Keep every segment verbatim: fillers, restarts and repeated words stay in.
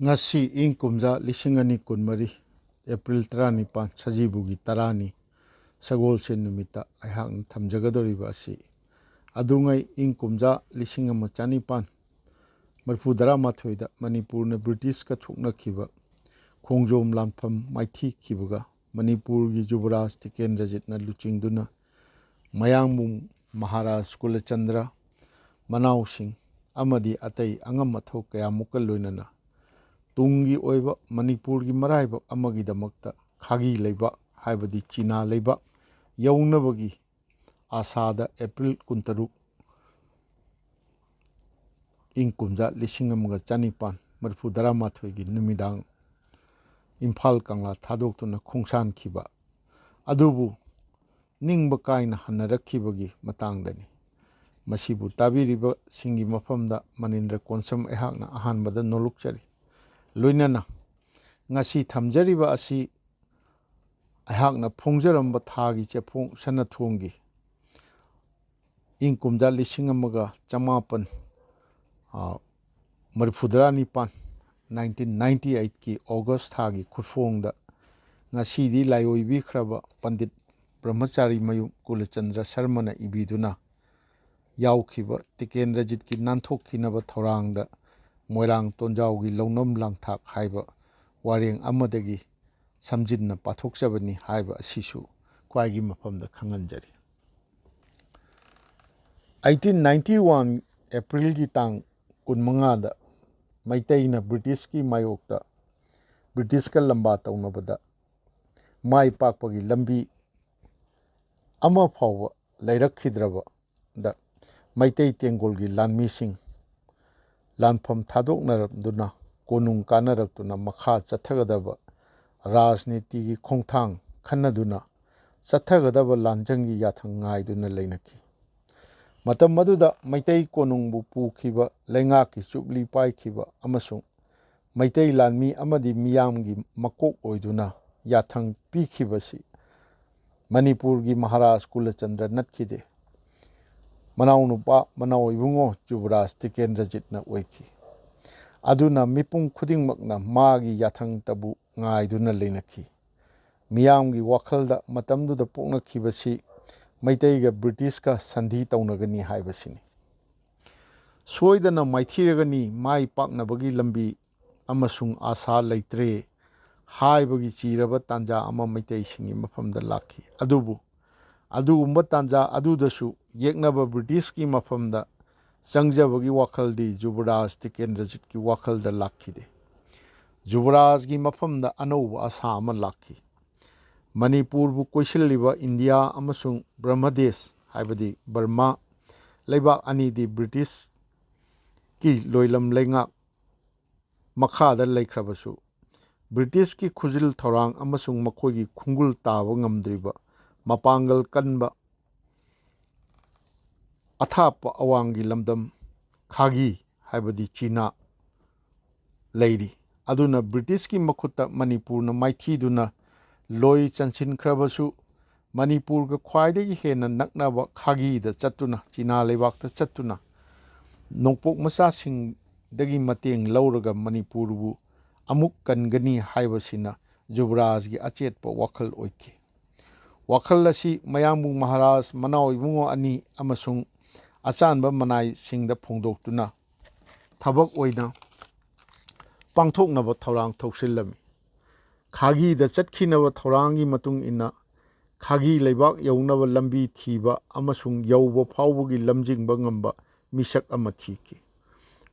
ꯉꯁꯤ ꯏꯪ ꯀꯨꯝꯖꯥ ꯂꯤꯁꯤꯡ ꯑꯅꯤ ꯀꯨꯟꯃꯔꯤ, ꯑꯦꯄ꯭ꯔꯤꯜ ꯇꯔꯥꯅꯤꯄꯥꯟ, ꯁꯖꯤꯕꯨꯒꯤ ꯇꯔꯥꯅꯤ, ꯁꯒꯣꯜꯁꯦꯟ ꯅꯨꯃꯤꯠꯇ ꯑꯩꯍꯥꯛꯅ ꯊꯝꯖꯒꯗꯧꯔꯤꯕ ꯑꯁꯤ ꯑꯗꯨꯉꯩ ꯏꯪ ꯀꯨꯝꯖꯥ ꯂꯤꯁꯤꯡ ꯑꯃ ꯆꯅꯤꯄꯥꯟ ꯃꯔꯤꯐꯨ ꯇꯔꯥꯃꯥꯊꯣꯏꯗ ꯃꯅꯤꯄꯨꯔꯅ ꯕ꯭ꯔꯤꯇꯤꯁꯀ ꯊꯣꯛꯅꯈꯤꯕ ꯈꯣꯡꯖꯣꯝ ꯂꯥꯟꯐꯝ ꯃꯥꯏꯊꯤꯈꯤꯕꯒ ꯃꯅꯤꯄꯨꯔꯒꯤ ꯖꯨꯕꯔꯥꯖ ꯇꯤꯀꯦꯟꯗ꯭ꯔꯖꯤꯠꯅ ꯂꯨꯆꯤꯡꯗꯨꯅ ꯃꯌꯥꯡꯕꯨꯡ ꯃꯍꯥꯔꯥꯖ ꯀꯨꯂꯆꯟꯗ꯭ꯔ, ꯃꯅꯥꯎꯁꯤꯡ ꯑꯃꯗꯤ ꯑꯇꯩ ꯑꯉꯝ ꯑꯊꯧ ꯀꯌꯥꯃꯨꯛꯀ ꯂꯣꯏꯅꯅ ꯇꯨꯡꯒꯤ ꯑꯣꯏꯕ ꯃꯅꯤꯄꯨꯔꯒꯤ ꯃꯔꯥꯏꯕꯛ ꯑꯃꯒꯤꯗꯃꯛꯇ ꯈꯥꯒꯤ ꯂꯩꯕꯥꯛ, ꯍꯥꯏꯕꯗꯤ ꯆꯤꯅꯥ ꯂꯩꯕꯥꯛ ꯌꯧꯅꯕꯒꯤ ꯑꯥꯁꯥꯗ ꯑꯦꯄ꯭ꯔꯤꯜ ꯀꯨꯟꯇꯔꯨꯛ, ꯏꯪ ꯀꯨꯝꯖꯥ ꯂꯤꯁꯤꯡ ꯑꯃꯒ ꯆꯅꯤꯄꯥꯟ ꯃꯔꯤꯐꯨ ꯇꯔꯥꯃꯥꯊꯣꯏꯒꯤ ꯅꯨꯃꯤꯗꯥꯡ ꯏꯝꯐꯥꯜ ꯀꯪꯂꯥ ꯊꯥꯗꯣꯛꯇꯨꯅ ꯈꯣꯡꯁꯥꯟꯈꯤꯕ ꯑꯗꯨꯕꯨ ꯅꯤꯡꯕ ꯀꯥꯏꯅ ꯍꯟꯅꯔꯛꯈꯤꯕꯒꯤ ꯃꯇꯥꯡꯗꯅꯤ꯫ ꯃꯁꯤꯕꯨ ꯇꯥꯕꯤꯔꯤꯕꯁꯤꯡꯒꯤ ꯃꯐꯝꯗ ꯃꯅꯤꯟꯗ꯭ꯔ ꯀꯣꯟꯁꯝ ꯑꯩꯍꯥꯛꯅ ꯑꯍꯥꯟꯕꯗ ꯅꯣꯂꯨꯛꯆꯔꯤ꯫ ꯂꯣꯏꯅꯅ ꯉꯁꯤ ꯊꯝꯖꯔꯤꯕ ꯑꯁꯤ ꯑꯩꯍꯥꯛꯅ ꯐꯣꯡꯖꯔꯝꯕ ꯊꯥꯒꯤ ꯆꯦꯐꯣꯡ ꯁꯅꯥꯊꯣꯡꯒꯤ ꯏꯪ ꯀꯨꯝꯖꯥ ꯂꯤꯁꯤꯡ ꯑꯃꯒ ꯆꯃꯥꯄꯟ, ꯑ, ꯃꯔꯤꯐꯨꯇꯔꯥ ꯅꯤꯄꯥꯟ, nineteen ninety eight ꯀꯤ ꯑꯣꯒꯁ ꯊꯥꯒꯤ ꯈꯨꯠꯐꯣꯡꯗ ꯉꯁꯤꯗꯤ ꯂꯥꯏꯑꯣꯏꯕꯤꯈ꯭ꯔꯕ ꯄꯟꯗꯤꯠ ꯕ꯭ꯔꯍ꯭ꯃꯆꯥꯔꯤ ꯃꯌꯨꯝ ꯀꯨꯂꯆꯟꯗ꯭ꯔ ꯁꯔꯃꯅ ꯏꯕꯤꯗꯨꯅ ꯌꯥꯎꯈꯤꯕ ꯇꯤꯀꯦꯟꯗ꯭ꯔꯖꯤꯠꯀꯤ ꯅꯥꯟꯊꯣꯛꯈꯤꯅꯕ ꯊꯧꯔꯥꯡꯗ ꯃꯣꯏꯔꯥꯡ ꯇꯣꯟꯖꯥꯎꯒꯤ ꯂꯧꯅꯝ ꯂꯥꯡꯊꯥꯛ ꯍꯥꯏꯕ ꯋꯥꯔꯦꯡ ꯑꯃꯗꯒꯤ ꯁꯝꯖꯤꯟꯅ ꯄꯥꯊꯣꯛꯆꯕꯅꯤ ꯍꯥꯏꯕ ꯑꯁꯤꯁꯨ ꯈ꯭ꯋꯥꯏꯒꯤ ꯃꯐꯝꯗ ꯈꯪꯍꯟꯖꯔꯤ꯫ Eighteen ninety one ꯑꯦꯄ꯭ꯔꯤꯜꯒꯤ ꯇꯥꯡ ꯀꯨꯟꯃꯉꯥꯗ ꯃꯩꯇꯩꯅ ꯕ꯭ꯔꯤꯇꯤꯁꯀꯤ ꯃꯥꯌꯣꯛꯇ, ꯕ꯭ꯔꯤꯇꯤꯁꯀ ꯂꯝꯕꯥ ꯇꯧꯅꯕꯗ ꯃꯥꯏ ꯄꯥꯛꯄꯒꯤ ꯂꯝꯕꯤ ꯑꯃ ꯐꯥꯎꯕ ꯂꯩꯔꯛꯈꯤꯗ꯭ꯔꯕꯗ ꯃꯩꯇꯩ ꯇꯦꯡꯒꯣꯜꯒꯤ ꯂꯥꯟꯃꯤꯁꯤꯡ ꯂꯥꯟꯐꯝ ꯊꯥꯗꯣꯛꯅꯔꯗꯨꯅ ꯀꯣꯅꯨꯡ ꯀꯥꯅꯔꯛꯇꯨꯅ ꯃꯈꯥ ꯆꯠꯊꯒꯗꯕ ꯔꯥꯖꯅꯤꯇꯤꯒꯤ ꯈꯣꯡꯊꯥꯡ ꯈꯟꯅꯗꯨꯅ ꯆꯠꯊꯒꯗꯕ ꯂꯥꯟꯖꯪꯒꯤ ꯌꯥꯊꯪ ꯉꯥꯏꯗꯨꯅ ꯂꯩꯅꯈꯤ꯫ ꯃꯇꯝ ꯑꯗꯨꯗ ꯃꯩꯇꯩ ꯀꯣꯅꯨꯡꯕꯨ ꯄꯨꯈꯤꯕ, ꯂꯩꯉꯥꯛꯀꯤ ꯆꯨꯞꯂꯤ ꯄꯥꯏꯈꯤꯕ ꯑꯃꯁꯨꯡ ꯃꯩꯇꯩ ꯂꯥꯟꯃꯤ ꯑꯃꯗꯤ ꯃꯤꯌꯥꯝꯒꯤ ꯃꯀꯣꯛ ꯑꯣꯏꯗꯨꯅ ꯌꯥꯊꯪ ꯄꯤꯈꯤꯕꯁꯤ ꯃꯅꯤꯄꯨꯔꯒꯤ ꯃꯍꯥꯔꯥꯖ ꯀꯨꯂꯆꯟꯗ꯭ꯔ ꯅꯠꯈꯤꯗꯦ꯫ ꯃꯅꯥꯎꯅꯨꯄꯥ, ꯃꯅꯥꯎ ꯏꯕꯨꯡꯉꯣ ꯖꯨꯕꯔꯥꯖ ꯇꯤꯀꯦꯟꯗ꯭ꯔꯖꯤꯠꯅ ꯑꯣꯏꯈꯤ꯫ ꯑꯗꯨꯅ ꯃꯤꯄꯨꯝ ꯈꯨꯗꯤꯡꯃꯛꯅ ꯃꯥꯒꯤ ꯌꯥꯊꯪꯇꯕꯨ ꯉꯥꯏꯗꯨꯅ ꯂꯩꯅꯈꯤ꯫ ꯃꯤꯌꯥꯝꯒꯤ ꯋꯥꯈꯜꯗ ꯃꯇꯝꯗꯨꯗ ꯄꯣꯛꯅꯈꯤꯕꯁꯤ ꯃꯩꯇꯩꯒ ꯕ꯭ꯔꯤꯇꯤꯁꯀ ꯁꯟꯙꯤ ꯇꯧꯅꯒꯅꯤ ꯍꯥꯏꯕꯁꯤꯅꯤ꯫ ꯁꯣꯏꯗꯅ ꯃꯥꯏꯊꯤꯔꯒꯅꯤ, ꯃꯥꯏ ꯄꯥꯛꯅꯕꯒꯤ ꯂꯝꯕꯤ ꯑꯃꯁꯨꯡ ꯑꯥꯁꯥ ꯂꯩꯇ꯭ꯔꯦ ꯍꯥꯏꯕꯒꯤ ꯆꯤꯔꯕ ꯇꯥꯟꯖꯥ ꯑꯃ ꯃꯩꯇꯩꯁꯤꯡꯒꯤ ꯃꯐꯝꯗ ꯂꯥꯛꯈꯤ꯫ ꯑꯗꯨꯕꯨ ꯑꯗꯨꯒꯨꯝꯕ ꯇꯥꯟꯖꯥ ꯑꯗꯨꯗꯁꯨ ꯌꯦꯛꯅꯕ ꯕ꯭ꯔꯤꯇꯤꯁꯀꯤ ꯃꯐꯝꯗ ꯆꯪꯖꯕꯒꯤ ꯋꯥꯈꯜꯗꯤ ꯖꯨꯕꯔꯥꯖ ꯇꯤꯀꯦꯟꯗ꯭ꯔꯖꯤꯠꯀꯤ ꯋꯥꯈꯜꯗ ꯂꯥꯛꯈꯤꯗꯦ꯫ ꯖꯨꯕꯔꯥꯖꯒꯤ ꯃꯐꯝꯗ ꯑꯅꯧꯕ ꯑꯁꯥ ꯑꯃ ꯂꯥꯛꯈꯤ꯫ ꯃꯅꯤꯄꯨꯔꯕꯨ ꯀꯣꯏꯁꯤꯜꯂꯤꯕ ꯏꯟꯗꯤꯌꯥ ꯑꯃꯁꯨꯡ ꯕ꯭ꯔꯍꯃꯗꯦꯁ, ꯍꯥꯏꯕꯗꯤ ꯕꯔꯃꯥ, ꯂꯩꯕꯥꯛ ꯑꯅꯤꯗꯤ ꯕ꯭ꯔꯤꯇꯤꯁꯀꯤ ꯂꯣꯏꯂꯝ ꯂꯩꯉꯥꯛ ꯃꯈꯥꯗ ꯂꯩꯈ꯭ꯔꯕꯁꯨ, ꯕ꯭ꯔꯤꯇꯤꯁꯀꯤ ꯈꯨꯖꯤꯜ ꯊꯧꯔꯥꯡ ꯑꯃꯁꯨꯡ ꯃꯈꯣꯏꯒꯤ ꯈꯣꯡꯒꯨꯜ ꯇꯥꯕ ꯉꯝꯗ꯭ꯔꯤꯕ ꯃꯄꯥꯡꯒꯜ ꯀꯟꯕ ꯑꯊꯥꯞꯄ ꯑꯋꯥꯡꯒꯤ ꯂꯝꯗꯝ ꯈꯥꯒꯤ, ꯍꯥꯏꯕꯗꯤ ꯆꯤꯅꯥ, ꯂꯩꯔꯤ꯫ ꯑꯗꯨꯅ ꯕ꯭ꯔꯤꯇꯤꯁꯀꯤ ꯃꯈꯨꯠꯇ ꯃꯅꯤꯄꯨꯔꯅ ꯃꯥꯏꯊꯤꯗꯨꯅ ꯂꯣꯏ ꯆꯟꯁꯤꯟꯈ꯭ꯔꯕꯁꯨ, ꯃꯅꯤꯄꯨꯔꯒ ꯈ꯭ꯋꯥꯏꯗꯒꯤ ꯍꯦꯟꯅ ꯅꯛꯅꯕ ꯈꯥꯒꯤꯗ ꯆꯠꯇꯨꯅ, ꯆꯤꯅꯥ ꯂꯩꯕꯥꯛꯇ ꯆꯠꯇꯨꯅ ꯅꯣꯡꯄꯣꯛ ꯃꯆꯥꯁꯤꯡꯗꯒꯤ ꯃꯇꯦꯡ ꯂꯧꯔꯒ ꯃꯅꯤꯄꯨꯔꯕꯨ ꯑꯃꯨꯛ ꯀꯟꯒꯅꯤ ꯍꯥꯏꯕꯁꯤꯅ ꯖꯨꯕꯔꯥꯖꯒꯤ ꯑꯆꯦꯠꯄ ꯋꯥꯈꯜ ꯑꯣꯏꯈꯤ꯫ ꯋꯥꯈꯜ ꯑꯁꯤ ꯃꯌꯥꯝꯕꯨꯡ ꯃꯍꯥꯔꯥꯖ, ꯃꯅꯥꯎ ꯏꯕꯨꯡꯉꯣ ꯑꯅꯤ ꯑꯃꯁꯨꯡ ꯑꯆꯥꯟꯕ ꯃꯅꯥꯏꯁꯤꯡꯗ ꯐꯣꯡꯗꯣꯛꯇꯨꯅ ꯊꯕꯛ ꯑꯣꯏꯅ ꯄꯥꯡꯊꯣꯛꯅꯕ ꯊꯧꯔꯥꯡ ꯊꯧꯁꯤꯜꯂꯝꯃꯤ꯫ ꯈꯥꯒꯤꯗ ꯆꯠꯈꯤꯅꯕ ꯊꯧꯔꯥꯡꯒꯤ ꯃꯇꯨꯡ ꯏꯟꯅ ꯈꯥꯒꯤ ꯂꯩꯕꯥꯛ ꯌꯧꯅꯕ ꯂꯝꯕꯤ ꯊꯤꯕ ꯑꯃꯁꯨꯡ ꯌꯧꯕ ꯐꯥꯎꯕꯒꯤ ꯂꯝꯖꯤꯡꯕ ꯉꯝꯕ ꯃꯤꯁꯛ ꯑꯃ ꯊꯤꯈꯤ꯫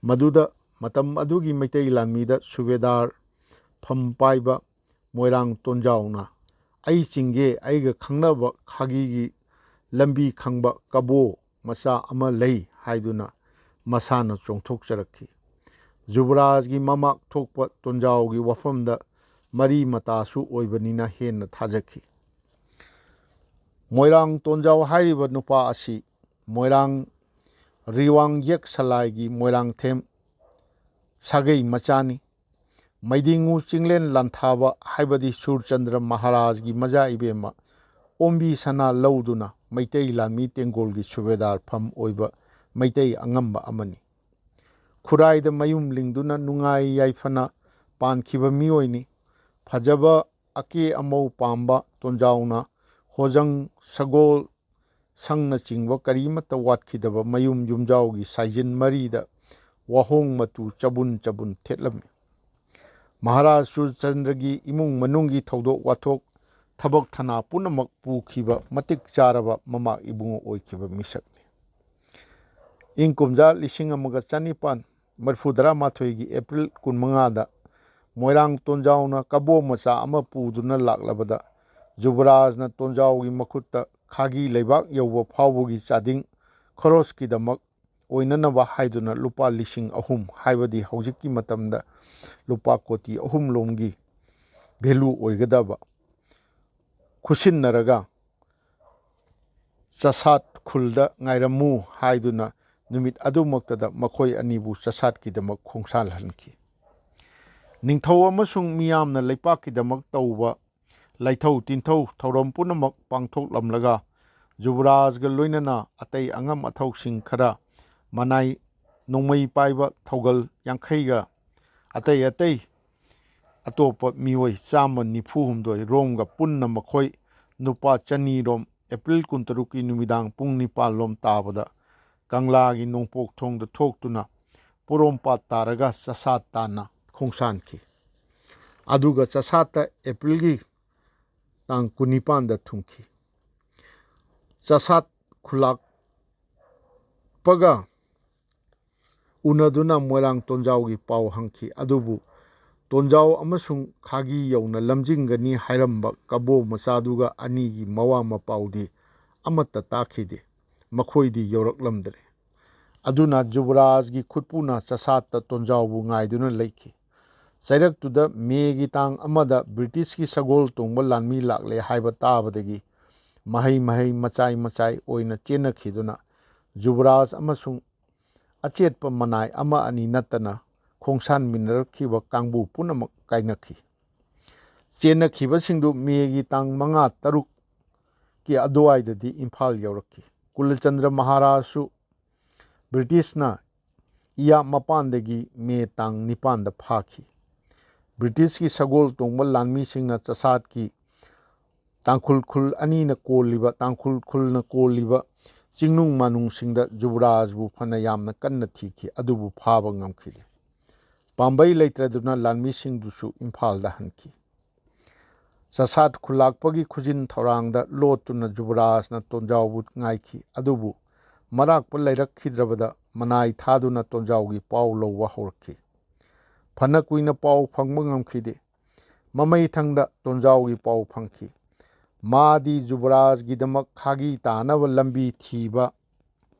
ꯃꯗꯨꯗ ꯃꯇꯝ ꯑꯗꯨꯒꯤ ꯃꯩꯇꯩ ꯂꯥꯟꯃꯤꯗ ꯁꯨꯕꯦꯗꯥꯔ ꯐꯝ ꯄꯥꯏꯕ ꯃꯣꯏꯔꯥꯡ ꯇꯣꯟꯖꯥꯎꯅ "ꯑꯩ ꯆꯤꯡꯒꯦ, ꯑꯩꯒ ꯈꯪꯅꯕ ꯈꯥꯒꯤꯒꯤ ꯂꯝꯕꯤ ꯈꯪꯕ ꯀꯕꯣ ꯃꯆꯥ ꯑꯃ ꯂꯩ" ꯍꯥꯏꯗꯨꯅ ꯃꯁꯥꯅ ꯆꯣꯡꯊꯣꯛꯆꯔꯛꯈꯤ꯫ ꯖꯨꯕꯔꯥꯖꯒꯤ ꯃꯃꯥꯛ ꯊꯣꯛꯄ ꯇꯣꯟꯖꯥꯎꯒꯤ ꯋꯥꯐꯝꯗ ꯃꯔꯤ ꯃꯇꯥꯁꯨ ꯑꯣꯏꯕꯅꯤꯅ ꯍꯦꯟꯅ ꯊꯥꯖꯈꯤ꯫ ꯃꯣꯏꯔꯥꯡ ꯇꯣꯟꯖꯥꯎ ꯍꯥꯏꯔꯤꯕ ꯅꯨꯄꯥ ꯑꯁꯤ ꯃꯣꯏꯔꯥꯡ ꯔꯤꯋꯥꯡ ꯌꯦꯛ ꯁꯂꯥꯏꯒꯤ ꯃꯣꯏꯔꯥꯡꯊꯦꯝ ꯁꯥꯒꯩ ꯃꯆꯥꯅꯤ꯫ ꯃꯩꯗꯤꯡꯉꯨ ꯆꯤꯡꯂꯦꯟ ꯂꯥꯟꯊꯥꯕ ꯍꯥꯏꯕꯗꯤ ꯁꯨꯔꯆꯟꯗ꯭ꯔ ꯃꯍꯥꯔꯥꯖꯒꯤ ꯃꯆꯥ ꯏꯕꯦꯝꯃ ꯑꯣꯝꯕꯤ ꯁꯅꯥ ꯂꯧꯗꯨꯅ ꯃꯩꯇꯩ ꯂꯥꯟꯃꯤ ꯇꯦꯡꯒꯣꯜꯒꯤ ꯁꯨꯕꯦꯗꯥꯔ ꯐꯝ ꯑꯣꯏꯕ ꯃꯩꯇꯩ ꯑꯉꯝꯕ ꯑꯃꯅꯤ꯫ ꯈꯨꯔꯥꯏꯗ ꯃꯌꯨꯝ ꯂꯤꯡꯗꯨꯅ ꯅꯨꯡꯉꯥꯏ ꯌꯥꯏꯐꯅ ꯄꯥꯟꯈꯤꯕ ꯃꯤꯑꯣꯏꯅꯤ꯫ ꯐꯖꯕ ꯑꯀꯦ ꯑꯃꯧ ꯄꯥꯝꯕ ꯇꯣꯟꯖꯥꯎꯅ ꯍꯣꯖꯪ, ꯁꯒꯣꯜ, ꯁꯪꯅꯆꯤꯡꯕ ꯀꯔꯤꯃꯠꯇ ꯋꯥꯠꯈꯤꯗꯕ ꯃꯌꯨꯝ ꯌꯨꯝꯖꯥꯎꯒꯤ ꯁꯥꯏꯖꯤꯟ ꯃꯔꯤꯗ ꯋꯥꯍꯣꯡ ꯃꯇꯨ ꯆꯕꯨꯟ ꯆꯕꯨꯟ ꯊꯦꯠꯂꯝꯃꯤ꯫ ꯃꯍꯥꯔꯥꯖ ꯁꯨꯔꯆꯟꯗ꯭ꯔꯒꯤ ꯏꯃꯨꯡ ꯃꯅꯨꯡꯒꯤ ꯊꯧꯗꯣꯛ ꯋꯥꯊꯣꯛ, ꯊꯕꯛ ꯊꯅꯥ ꯄꯨꯝꯅꯃꯛ ꯄꯨꯈꯤꯕ ꯃꯇꯤꯛ ꯆꯥꯔꯕ ꯃꯃꯥ ꯏꯕꯨꯡꯉꯣ ꯑꯣꯏꯈꯤꯕ ꯃꯤꯁꯛꯅꯤ꯫ ꯏꯪ ꯀꯨꯝꯖꯥ ꯂꯤꯁꯤꯡ ꯑꯃꯒ ꯆꯅꯤꯄꯥꯟ ꯃꯔꯤꯐꯨꯇꯔꯥ ꯃꯥꯊꯣꯏꯒꯤ ꯑꯦꯄ꯭ꯔꯤꯜ ꯀꯨꯟꯃꯉꯥꯗ ꯃꯣꯏꯔꯥꯡ ꯇꯣꯟꯖꯥꯎꯅ ꯀꯕꯣ ꯃꯆꯥ ꯑꯃ ꯄꯨꯗꯨꯅ ꯂꯥꯛꯂꯕꯗ, ꯖꯨꯕꯔꯥꯖꯅ ꯇꯣꯟꯖꯥꯎꯒꯤ ꯃꯈꯨꯠꯇ ꯈꯥꯒꯤ ꯂꯩꯕꯥꯛ ꯌꯧꯕ ꯐꯥꯎꯕꯒꯤ ꯆꯥꯗꯤꯡ ꯈꯣꯔꯣꯁꯀꯤꯗꯃꯛ ꯑꯣꯏꯅꯅꯕ ꯍꯥꯏꯗꯨꯅ ꯂꯨꯄꯥ ꯂꯤꯁꯤꯡ ꯑꯍꯨꯝ, ꯍꯥꯏꯕꯗꯤ ꯍꯧꯖꯤꯛꯀꯤ ꯃꯇꯝꯗ ꯂꯨꯄꯥ ꯀꯣꯇꯤ ꯑꯍꯨꯝ ꯂꯣꯝꯒꯤ ꯚꯦꯂꯨ ꯑꯣꯏꯒꯗꯕ ꯈꯨꯠꯁꯤꯟꯅꯔꯒ ꯆꯁꯥꯠ ꯈꯨꯜꯗ ꯉꯥꯏꯔꯝꯃꯨ ꯍꯥꯏꯗꯨꯅ ꯅꯨꯃꯤꯠ ꯑꯗꯨꯃꯛꯇꯗ ꯃꯈꯣꯏ ꯑꯅꯤꯕꯨ ꯆꯁꯥꯠꯀꯤꯗꯃꯛ ꯈꯣꯡꯁꯥꯜꯍꯟꯈꯤ꯫ ꯅꯤꯡꯊꯧ ꯑꯃꯁꯨꯡ ꯃꯤꯌꯥꯝꯅ ꯂꯩꯄꯥꯛꯀꯤꯗꯃꯛ ꯇꯧꯕ ꯂꯥꯏꯊꯧ ꯇꯤꯟꯊꯧ ꯊꯧꯔꯝ ꯄꯨꯝꯅꯃꯛ ꯄꯥꯡꯊꯣꯛꯂꯝꯂꯒ, ꯖꯨꯕꯔꯥꯖꯒ ꯂꯣꯏꯅꯅ ꯑꯇꯩ ꯑꯉꯝ ꯑꯊꯧꯁꯤꯡ ꯈꯔ, ꯃꯅꯥꯏ ꯅꯣꯡꯃꯩ ꯄꯥꯏꯕ ꯊꯧꯒꯜ ꯌꯥꯡꯈꯩꯒ ꯑꯇꯩ ꯑꯇꯩ ꯑꯇꯣꯞꯄ ꯃꯤꯑꯣꯏ ꯆꯥꯝꯃ ꯅꯤꯐꯨ ꯍꯨꯝꯗꯣꯏ ꯔꯣꯝꯒ ꯄꯨꯟꯅ ꯃꯈꯣꯏ ꯅꯨꯄꯥ ꯆꯅꯤ ꯔꯣꯝ ꯑꯦꯄ꯭ꯔꯤꯜ ꯀꯨꯟꯇꯔꯨꯛꯀꯤ ꯅꯨꯃꯤꯗꯥꯡ ꯄꯨꯡ ꯅꯤꯄꯥꯜ ꯂꯣꯝ ꯇꯥꯕꯗ ꯀꯪꯂꯥꯒꯤ ꯅꯣꯡꯄꯣꯛ ꯊꯣꯡꯗ ꯊꯣꯛꯇꯨꯅ ꯄꯣꯔꯣꯝꯄꯥꯠ ꯇꯥꯔꯒ ꯆꯁꯥꯠ ꯇꯥꯟꯅ ꯈꯣꯡꯁꯥꯟꯈꯤ꯫ ꯑꯗꯨꯒ ꯆꯁꯥꯠꯇ ꯑꯦꯄ꯭ꯔꯤꯜꯒꯤ ꯇꯥꯡ ꯀꯨꯟꯅꯤꯄꯥꯟꯗ ꯊꯨꯡꯈꯤ꯫ ꯆꯁꯥꯠ ꯈꯨꯜꯂꯥꯛꯄꯒ ꯎꯅꯗꯨꯅ ꯃꯣꯏꯔꯥꯡ ꯇꯣꯟꯖꯥꯎꯒꯤ ꯄꯥꯎ ꯍꯪꯈꯤ꯫ ꯑꯗꯨꯕꯨ ꯇꯣꯟꯖꯥꯎ ꯑꯃꯁꯨꯡ ꯈꯥꯒꯤ ꯌꯧꯅ ꯂꯝꯖꯤꯡꯒꯅꯤ ꯍꯥꯏꯔꯝꯕ ꯀꯕꯣ ꯃꯆꯥꯗꯨꯒ ꯑꯅꯤꯒꯤ ꯃꯋꯥ ꯃꯄꯥꯎꯗꯤ ꯑꯃꯠꯇ ꯇꯥꯈꯤꯗꯦ꯫ ꯃꯈꯣꯏꯗꯤ ꯌꯧꯔꯛꯂꯝꯗ꯭ꯔꯦ꯫ ꯑꯗꯨꯅ ꯖꯨꯕꯔꯥꯖꯒꯤ ꯈꯨꯠꯄꯨꯅ ꯆꯁꯥꯠꯇ ꯇꯣꯟꯖꯥꯎꯕꯨ ꯉꯥꯏꯗꯨꯅ ꯂꯩꯈꯤ꯫ ꯆꯩꯔꯛꯇꯨꯗ ꯃꯦꯒꯤ ꯇꯥꯡ ꯑꯃꯗ ꯕ꯭ꯔꯤꯇꯤꯁꯀꯤ ꯁꯒꯣꯜ ꯇꯣꯡꯕ ꯂꯥꯟꯃꯤ ꯂꯥꯛꯂꯦ ꯍꯥꯏꯕ ꯇꯥꯕꯗꯒꯤ ꯃꯍꯩ ꯃꯍꯩ ꯃꯆꯥꯏ ꯃꯆꯥꯏ ꯑꯣꯏꯅ ꯆꯦꯟꯅꯈꯤꯗꯨꯅ ꯖꯨꯕꯔꯥꯖ ꯑꯃꯁꯨꯡ ꯑꯆꯦꯠꯄ ꯃꯅꯥꯏ ꯑꯃ ꯑꯅꯤ ꯅꯠꯇꯅ ꯈꯣꯡꯁꯥꯟꯃꯤꯟꯅꯔꯛꯈꯤꯕ ꯀꯥꯡꯕꯨ ꯄꯨꯝꯅꯃꯛ ꯀꯥꯏꯅꯈꯤ꯫ ꯆꯦꯟꯅꯈꯤꯕꯁꯤꯡꯗꯨ ꯃꯦꯒꯤ ꯇꯥꯡ ꯃꯉꯥ ꯇꯔꯨꯛꯀꯤ ꯑꯗꯨꯋꯥꯏꯗꯗꯤ ꯏꯝꯐꯥꯜ ꯌꯧꯔꯛꯈꯤ꯫ ꯀꯨꯂꯆꯟꯗ꯭ꯔ ꯃꯍꯥꯔꯥꯖꯁꯨ ꯕ꯭ꯔꯤꯇꯤꯁꯅ ꯏꯌꯥ ꯃꯄꯥꯟꯗꯒꯤ ꯃꯦ ꯇꯥꯡ ꯅꯤꯄꯥꯟꯗ ꯐꯥꯈꯤ꯫ ꯕ꯭ꯔꯤꯇꯤꯁꯀꯤ ꯁꯒꯣꯜ ꯇꯣꯡꯕ ꯂꯥꯟꯃꯤꯁꯤꯡꯅ ꯆꯁꯥꯠꯀꯤ ꯇꯥꯡꯈꯨꯜ ꯈꯨꯜ ꯑꯅꯤꯅ ꯀꯣꯜꯂꯤꯕ ꯇꯥꯡꯈꯨꯜ ꯈꯨꯜꯅ ꯀꯣꯜꯂꯤꯕ ꯆꯤꯡꯅꯨꯡ ꯃꯥꯅꯨꯡꯁꯤꯡꯗ ꯖꯨꯕꯔꯥꯖꯕꯨ ꯐꯅ ꯌꯥꯝꯅ ꯀꯟꯅ ꯊꯤꯈꯤ, ꯑꯗꯨꯕꯨ ꯐꯥꯕ ꯉꯝꯈꯤꯗꯦ꯫ ꯄꯥꯝꯕꯩ ꯂꯩꯇ꯭ꯔꯗꯨꯅ ꯂꯥꯟꯃꯤꯁꯤꯡꯗꯨꯁꯨ ꯏꯝꯐꯥꯜꯗ ꯍꯟꯈꯤ꯫ ꯆꯁꯥꯠ ꯈꯨꯜꯂꯥꯛꯄꯒꯤ ꯈꯨꯖꯤꯟ ꯊꯧꯔꯥꯡꯗ ꯂꯣꯠꯇꯨꯅ ꯖꯨꯕꯔꯥꯖꯅ ꯇꯣꯟꯖꯥꯎꯕꯨ ꯉꯥꯏꯈꯤ, ꯑꯗꯨꯕꯨ ꯃꯔꯥꯛꯄ ꯂꯩꯔꯛꯈꯤꯗ꯭ꯔꯕꯗ ꯃꯅꯥꯏ ꯊꯥꯗꯨꯅ ꯇꯣꯟꯖꯥꯎꯒꯤ ꯄꯥꯎ ꯂꯧꯕ ꯍꯧꯔꯛꯈꯤ꯫ ꯐꯅ ꯀꯨꯏꯅ ꯄꯥꯎ ꯐꯪꯕ ꯉꯝꯈꯤꯗꯦ꯫ ꯃꯃꯩꯊꯪꯗ ꯇꯣꯟꯖꯥꯎꯒꯤ ꯄꯥꯎ ꯐꯪꯈꯤ꯫ ꯃꯥꯗꯤ ꯖꯨꯕꯔꯥꯖꯒꯤꯗꯃꯛ ꯈꯥꯒꯤ ꯇꯥꯅꯕ ꯂꯝꯕꯤ ꯊꯤꯕ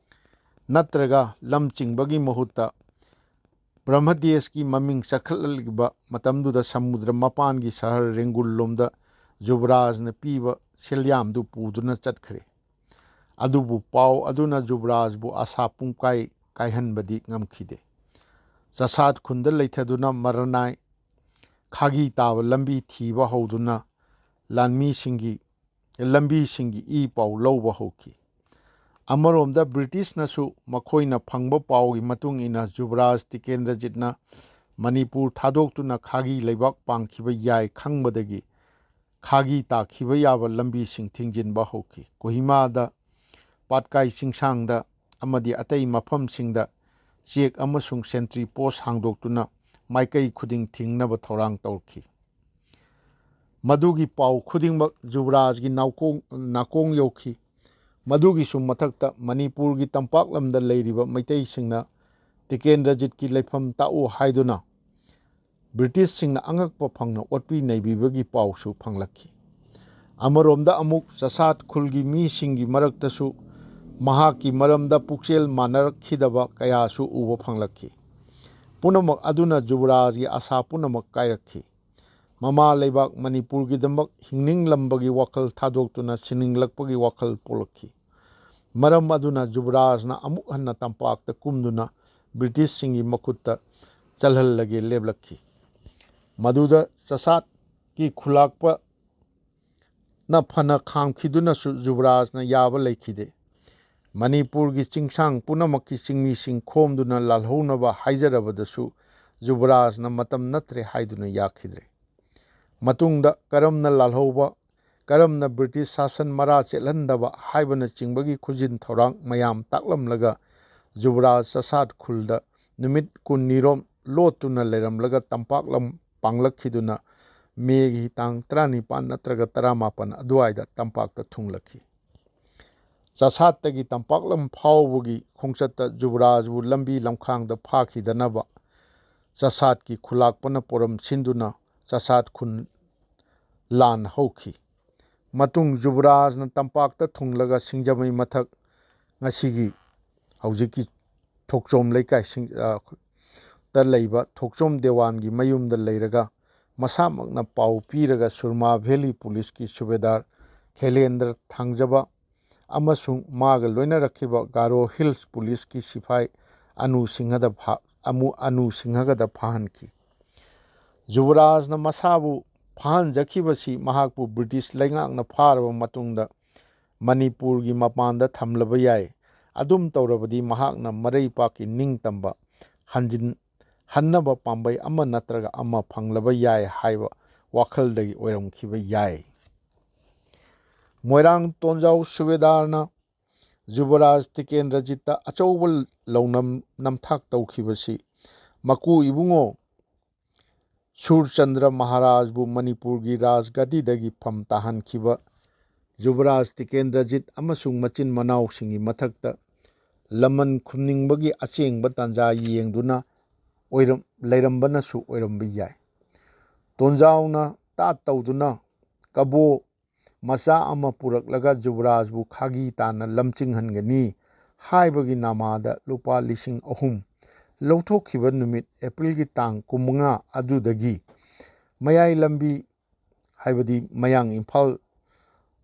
ꯅꯠꯇ꯭ꯔꯒ ꯂꯝ ꯆꯤꯡꯕꯒꯤ ꯃꯍꯨꯠꯇ ꯕ꯭ꯔꯍꯃꯗꯦꯁꯀꯤ ꯃꯃꯤꯡ ꯆꯠꯈꯠꯂꯛꯂꯤꯕ ꯃꯇꯝꯗꯨꯗ ꯁꯃꯨꯗ꯭ꯔ ꯃꯄꯥꯟꯒꯤ ꯁꯍꯔ ꯔꯦꯡꯒꯨꯜ ꯂꯣꯝꯗ ꯖꯨꯕꯔꯥꯖꯅ ꯄꯤꯕ ꯁꯦꯜꯌꯥꯝꯗꯨ ꯄꯨꯗꯨꯅ ꯆꯠꯈ꯭ꯔꯦ꯫ ꯑꯗꯨꯕꯨ ꯄꯥꯎ ꯑꯗꯨꯅ ꯖꯨꯕꯔꯥꯖꯕꯨ ꯑꯁꯥ ꯄꯨꯡꯀꯥꯏ ꯀꯥꯏꯍꯟꯕꯗꯤ ꯉꯝꯈꯤꯗꯦ꯫ ꯆꯁꯥꯠ ꯈꯨꯟꯗ ꯂꯩꯊꯗꯨꯅ ꯃꯔꯅꯥꯏ ꯈꯥꯒꯤ ꯇꯥꯕ ꯂꯝꯕꯤ ꯊꯤꯕ ꯍꯧꯗꯨꯅ ꯂꯥꯟꯃꯤꯁꯤꯡꯒꯤ, ꯂꯝꯕꯤꯁꯤꯡꯒꯤ ꯏ ꯄꯥꯎ ꯂꯧꯕ ꯍꯧꯈꯤ꯫ ꯑꯃꯔꯣꯝꯗ ꯕ꯭ꯔꯤꯇꯤꯁꯅꯁꯨ ꯃꯈꯣꯏꯅ ꯐꯪꯕ ꯄꯥꯎꯒꯤ ꯃꯇꯨꯡ ꯏꯟꯅ ꯖꯨꯕꯔꯥꯖ ꯇꯤꯀꯦꯟꯗ꯭ꯔꯖꯤꯠꯅ ꯃꯅꯤꯄꯨꯔ ꯊꯥꯗꯣꯛꯇꯨꯅ ꯈꯥꯒꯤ ꯂꯩꯕꯥꯛ ꯄꯥꯡꯈꯤꯕ ꯌꯥꯏ ꯈꯪꯕꯗꯒꯤ ꯈꯥꯒꯤ ꯇꯥꯈꯤꯕ ꯌꯥꯕ ꯂꯝꯕꯤꯁꯤꯡ ꯊꯤꯡꯖꯤꯟꯕ ꯍꯧꯈꯤ꯫ ꯀꯣꯍꯤꯃꯥꯗ, ꯄꯥꯠꯀꯥꯏ ꯆꯤꯡꯁꯥꯡꯗ ꯑꯃꯗꯤ ꯑꯇꯩ ꯃꯐꯝꯁꯤꯡꯗ ꯆꯦꯛ ꯑꯃꯁꯨꯡ ꯁꯦꯟꯇ꯭ꯔꯤ ꯄꯣꯁ ꯍꯥꯡꯗꯣꯛꯇꯨꯅ ꯃꯥꯏꯀꯩ ꯈꯨꯗꯤꯡ ꯊꯤꯡꯅꯕ ꯊꯧꯔꯥꯡ ꯇꯧꯔꯛꯈꯤ꯫ ꯃꯗꯨꯒꯤ ꯄꯥꯎ ꯈꯨꯗꯤꯡꯃꯛ ꯖꯨꯕꯔꯥꯖꯒꯤ ꯅꯥꯎꯀꯣꯡ-, ꯅꯥꯀꯣꯡ ꯌꯧꯈꯤ꯫ ꯃꯗꯨꯒꯤꯁꯨ ꯃꯊꯛꯇ ꯃꯅꯤꯄꯨꯔꯒꯤ ꯇꯝꯄꯥꯛ ꯂꯝꯗ ꯂꯩꯔꯤꯕ ꯃꯩꯇꯩꯁꯤꯡꯅ ꯇꯤꯀꯦꯟꯗ꯭ꯔꯖꯤꯠꯀꯤ ꯂꯩꯐꯝ ꯇꯥꯛꯎ ꯍꯥꯏꯗꯨꯅ ꯕ꯭ꯔꯤꯇꯤꯁꯁꯤꯡꯅ ꯑꯉꯛꯄ ꯐꯪꯅ ꯑꯣꯠꯄꯤ ꯅꯩꯕꯤꯕꯒꯤ ꯄꯥꯎꯁꯨ ꯐꯪꯂꯛꯈꯤ꯫ ꯑꯃꯔꯣꯝꯗ ꯑꯃꯨꯛ ꯆꯁꯥꯠ ꯈꯨꯜꯒꯤ ꯃꯤꯁꯤꯡꯒꯤ ꯃꯔꯛꯇꯁꯨ ꯃꯍꯥꯛꯀꯤ ꯃꯔꯝꯗ ꯄꯨꯛꯆꯦꯜ ꯃꯥꯟꯅꯔꯛꯈꯤꯗꯕ ꯀꯌꯥꯁꯨ ꯎꯕ ꯐꯪꯂꯛꯈꯤ꯫ ꯄꯨꯝꯅꯃꯛ ꯑꯗꯨꯅ ꯖꯨꯕꯔꯥꯖꯒꯤ ꯑꯁꯥ ꯄꯨꯝꯅꯃꯛ ꯀꯥꯏꯔꯛꯈꯤ꯫ ꯃꯃꯥ ꯂꯩꯕꯥꯛ ꯃꯅꯤꯄꯨꯔꯒꯤꯗꯃꯛ ꯍꯤꯡꯅꯤꯡꯂꯝꯕꯒꯤ ꯋꯥꯈꯜ ꯊꯥꯗꯣꯛꯇꯨꯅ ꯁꯤꯅꯤꯡꯂꯛꯄꯒꯤ ꯋꯥꯈꯜ ꯄꯣꯛꯂꯛꯈꯤ꯫ ꯃꯔꯝ ꯑꯗꯨꯅ ꯖꯨꯕꯔꯥꯖꯅ ꯑꯃꯨꯛ ꯍꯟꯅ ꯇꯝꯄꯥꯛꯇ ꯀꯨꯝꯗꯨꯅ ꯕ꯭ꯔꯤꯇꯤꯁꯁꯤꯡꯒꯤ ꯃꯈꯨꯠꯇ ꯆꯜꯍꯜꯂꯒꯦ ꯂꯦꯞꯂꯛꯈꯤ꯫ ꯃꯗꯨꯗ ꯆꯁꯥꯠꯀꯤ ꯈꯨꯂꯥꯛꯄꯅ ꯐꯅ ꯈꯥꯝꯈꯤꯗꯨꯅꯁꯨ ꯖꯨꯕꯔꯥꯖꯅ ꯌꯥꯕ ꯂꯩꯈꯤꯗꯦ꯫ ꯃꯅꯤꯄꯨꯔꯒꯤ ꯆꯤꯡꯁꯥꯡ ꯄꯨꯝꯅꯃꯛꯀꯤ ꯆꯤꯡꯃꯤꯁꯤꯡ ꯈꯣꯝꯗꯨꯅ ꯂꯥꯜꯍꯧꯅꯕ ꯍꯥꯏꯖꯔꯕꯗꯁꯨ ꯖꯨꯕꯔꯥꯖꯅ ꯃꯇꯝ ꯅꯠꯇ꯭ꯔꯦ ꯍꯥꯏꯗꯨꯅ ꯌꯥꯈꯤꯗ꯭ꯔꯦ꯫ ꯃꯇꯨꯡꯗ ꯀꯔꯝꯅ ꯂꯥꯜꯍꯧꯕ, ꯀꯔꯝꯅ ꯕ꯭ꯔꯤꯇꯤꯁ ꯁꯥꯁꯟ ꯃꯔꯥ ꯆꯦꯠꯍꯟꯗꯕ ꯍꯥꯏꯕꯅꯆꯤꯡꯕꯒꯤ ꯈꯨꯖꯤꯟ ꯊꯧꯔꯥꯡ ꯃꯌꯥꯝ ꯇꯥꯛꯂꯝꯂꯒ ꯖꯨꯕꯔꯥꯖ ꯆꯁꯥꯠ ꯈꯨꯜꯗ ꯅꯨꯃꯤꯠ ꯀꯨꯟꯅꯤꯔꯣꯝ ꯂꯣꯠꯇꯨꯅ ꯂꯩꯔꯝꯂꯒ ꯇꯝꯄꯥꯛꯂꯝ ꯄꯥꯡꯂꯛꯈꯤꯗꯨꯅ ꯃꯦꯒꯤ ꯇꯥꯡ ꯇꯔꯥꯅꯤꯄꯥꯟ ꯅꯠꯇ꯭ꯔꯒ ꯇꯔꯥꯃꯥꯄꯟ ꯑꯗꯨꯋꯥꯏꯗ ꯇꯝꯄꯥꯛꯇ ꯊꯨꯡꯂꯛꯈꯤ꯫ ꯆꯁꯥꯠꯇꯒꯤ ꯇꯝꯄꯥꯛꯂꯝ ꯐꯥꯎꯕꯒꯤ ꯈꯣꯡꯆꯠꯇ ꯖꯨꯕꯔꯥꯖꯕꯨ ꯂꯝꯕꯤ ꯂꯝꯈꯥꯡꯗ ꯐꯥꯈꯤꯗꯅꯕ ꯆꯁꯥꯠꯀꯤ ꯈꯨꯂꯥꯛꯄꯅ ꯄꯣꯔꯝ ꯁꯤꯟꯗꯨꯅ ꯆꯁꯥꯠ ꯈꯨꯟ ꯂꯥꯟ ꯍꯧꯈꯤ꯫ ꯃꯇꯨꯡ ꯖꯨꯕꯔꯥꯖꯅ ꯇꯝꯄꯥꯛꯇ ꯊꯨꯡꯂꯒ ꯁꯤꯡꯖꯃꯩ ꯃꯊꯛ, ꯉꯁꯤꯒꯤ ꯍꯧꯖꯤꯛꯀꯤ ꯊꯣꯛꯆꯣꯝ ꯂꯩꯀꯥꯏꯁꯤꯡ, ꯑ, ꯇ ꯂꯩꯕ ꯊꯣꯛꯆꯣꯝ ꯗꯦꯋꯥꯟꯒꯤ ꯃꯌꯨꯝꯗ ꯂꯩꯔꯒ ꯃꯁꯥꯃꯛꯅ ꯄꯥꯎ ꯄꯤꯔꯒ ꯁꯨꯔꯃꯥ ꯚꯦꯂꯤ ꯄꯨꯂꯤꯁꯀꯤ ꯁꯨꯕꯦꯗꯥꯔ ꯈꯦꯂꯦꯟꯗ꯭ꯔ ꯊꯥꯡꯖꯕ ꯑꯃꯁꯨꯡ ꯃꯥꯒ ꯂꯣꯏꯅꯔꯛꯈꯤꯕ ꯒꯥꯔꯣ ꯍꯤꯜꯁ ꯄꯨꯂꯤꯁꯀꯤ ꯁꯤꯐꯥꯏ ꯑꯅꯨ ꯁꯤꯡꯍꯗ ꯐꯥ-, ꯑꯃꯨ-, ꯑꯅꯨ ꯁꯤꯡꯍꯒꯗ ꯐꯥꯍꯟꯈꯤ꯫ ꯖꯨꯕꯔꯥꯖꯅ ꯃꯁꯥꯕꯨ ꯐꯥꯍꯟꯖꯈꯤꯕꯁꯤ ꯃꯍꯥꯛꯄꯨ ꯕ꯭ꯔꯤꯇꯤꯁ ꯂꯩꯉꯥꯛꯅ ꯐꯥꯔꯕ ꯃꯇꯨꯡꯗ ꯃꯅꯤꯄꯨꯔꯒꯤ ꯃꯄꯥꯟꯗ ꯊꯝꯂꯕ ꯌꯥꯏ꯫ ꯑꯗꯨꯝ ꯇꯧꯔꯕꯗꯤ ꯃꯍꯥꯛꯅ ꯃꯔꯩꯄꯥꯛꯀꯤ ꯅꯤꯡꯇꯝꯕ ꯍꯟꯖꯤꯟ-, ꯍꯟꯅꯕ ꯄꯥꯝꯕꯩ ꯑꯃ ꯅꯠꯇ꯭ꯔꯒ ꯑꯃ ꯐꯪꯂꯕ ꯌꯥꯏ ꯍꯥꯏꯕ ꯋꯥꯈꯜꯗꯒꯤ ꯑꯣꯏꯔꯝꯈꯤꯕ ꯌꯥꯏ꯫ ꯃꯣꯏꯔꯥꯡ ꯇꯣꯟꯖꯥꯎ ꯁꯨꯕꯦꯗꯥꯔꯅ ꯖꯨꯕꯔꯥꯖ ꯇꯤꯀꯦꯟꯗ꯭ꯔꯖꯤꯠꯇ ꯑꯆꯧꯕ ꯂꯧꯅꯝ ꯅꯝꯊꯥꯛ ꯇꯧꯈꯤꯕꯁꯤ ꯃꯀꯨ ꯏꯕꯨꯡꯉꯣ ꯁꯨꯔꯆꯟꯗ꯭ꯔ ꯃꯍꯥꯔꯥꯖꯕꯨ ꯃꯅꯤꯄꯨꯔꯒꯤ ꯔꯥꯖꯒꯗꯤꯗꯒꯤ ꯐꯝ ꯇꯥꯍꯟꯈꯤꯕ ꯖꯨꯕꯔꯥꯖ ꯇꯤꯀꯦꯟꯗ꯭ꯔꯖꯤꯠ ꯑꯃꯁꯨꯡ ꯃꯆꯤꯟ ꯃꯅꯥꯎꯁꯤꯡꯒꯤ ꯃꯊꯛꯇ ꯂꯃꯟ ꯈꯨꯝꯅꯤꯡꯕꯒꯤ ꯑꯁꯦꯡꯕ ꯇꯥꯟꯖꯥ ꯌꯦꯡꯗꯨꯅ ꯑꯣꯏꯔꯝ-, ꯂꯩꯔꯝꯕꯅꯁꯨ ꯑꯣꯏꯔꯝꯕ ꯌꯥꯏ꯫ ꯇꯣꯟꯖꯥꯎꯅ ꯇꯥꯠ ꯇꯧꯗꯨꯅ ꯀꯕꯣ ꯃꯆꯥ ꯑꯃ ꯄꯨꯔꯛꯂꯒ ꯖꯨꯕꯔꯥꯖꯕꯨ ꯈꯥꯒꯤ ꯇꯥꯅ ꯂꯝꯆꯤꯡꯍꯟꯒꯅꯤ ꯍꯥꯏꯕꯒꯤ ꯅꯃꯥꯗ ꯂꯨꯄꯥ ꯂꯤꯁꯤꯡ ꯑꯍꯨꯝ ꯂꯧꯊꯣꯛꯈꯤꯕ ꯅꯨꯃꯤꯠ ꯑꯦꯄ꯭ꯔꯤꯜꯒꯤ ꯇꯥꯡ ꯀꯨꯟꯃꯉꯥ ꯑꯗꯨꯗꯒꯤ ꯃꯌꯥꯏ ꯂꯝꯕꯤ, ꯍꯥꯏꯕꯗꯤ ꯃꯌꯥꯡ ꯏꯝꯐꯥꯜ